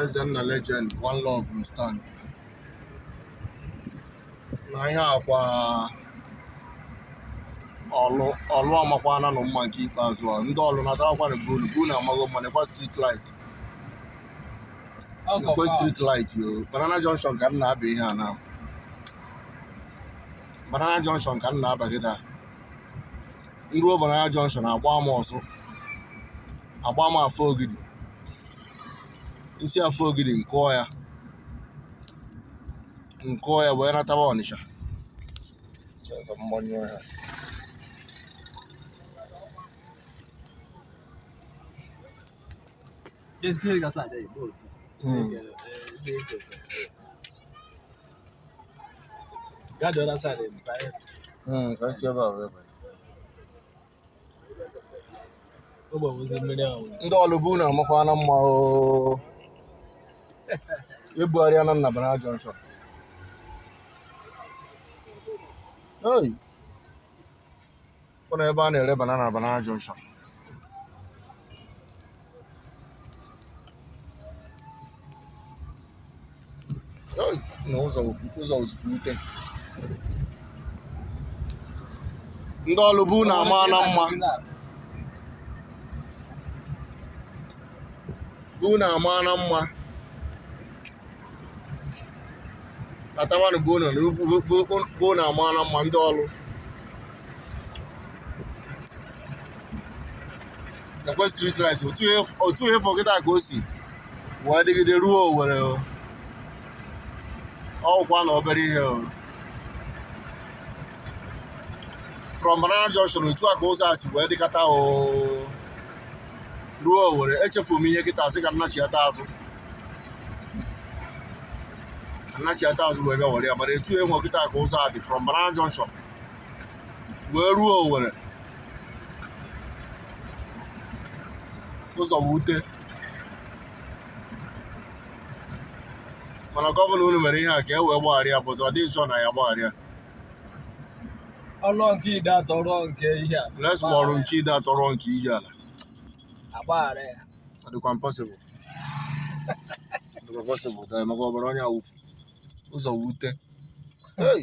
Ezenna legend, one love, we stand. Na ihe akwa ọlụ ọlụ amakwana nụ mma nke ikpeazụ a. Ndị ọlụ natarakwanụ be unu, be unu amago mma. Nekwa street light, nekwa street light yo. Banana Junction ka m na-aba ihe a na Banana Junction ka m na-aba kịta. M ruo Banana Junction, agba m ọsọ, agba m afọ Ogidi, m si afọ Ogidi nkụọ ya, nkụọ ya wee nataba Ọnịcha. Chere ka m gbanyụọ ya. Gaa the other side, banye. Ka m si ebe a wee banye. Ogbe mmiri ahụ. Ndị ọlụ, be unu amakwana mma oo. Ebugharịa na nna Banana Junction. Hey! Ọ na ebe a na-ere banana na Banana Junction. Hey! Na ụzọ ụzọ ozugbo ute. Ndị ọlụ, be unu ama na mma. Be unu ama na mma. Natawanụ be unu, be unu ama na mma, ndị ọlụ. Ekwe street light otu ihe fọ kịta ka o si wee dịgide ruo Owerri o. Ọgwụkwa na obere ihe o. From Banana Junction, otu a ka ụzọ a si wee dịkata o ruo Owerri. Echefuru m ihe kịta, sị ka nnachiata azụ, nnachiata azụ wee bịa were ya. Mana etu enwe kịta ka ụzọ a dị from Banana Junction wee ruo Owerri, ụzọ wute. Mana gọvanọ unu mere ihe a ka e wee gbaghara ya, but ọ dịghị sure na ya gbaghara ya. Ọlụọ nke Ideato, rụọ nke ihe a. Les ma ọrụ nke Ideato, rụọ nke Ihiala. Agbaghara ya. Ọ dịkwa impossible, ọ dịkwa possible ka maka ọbara onye awụfu ụzọ wute. Hey!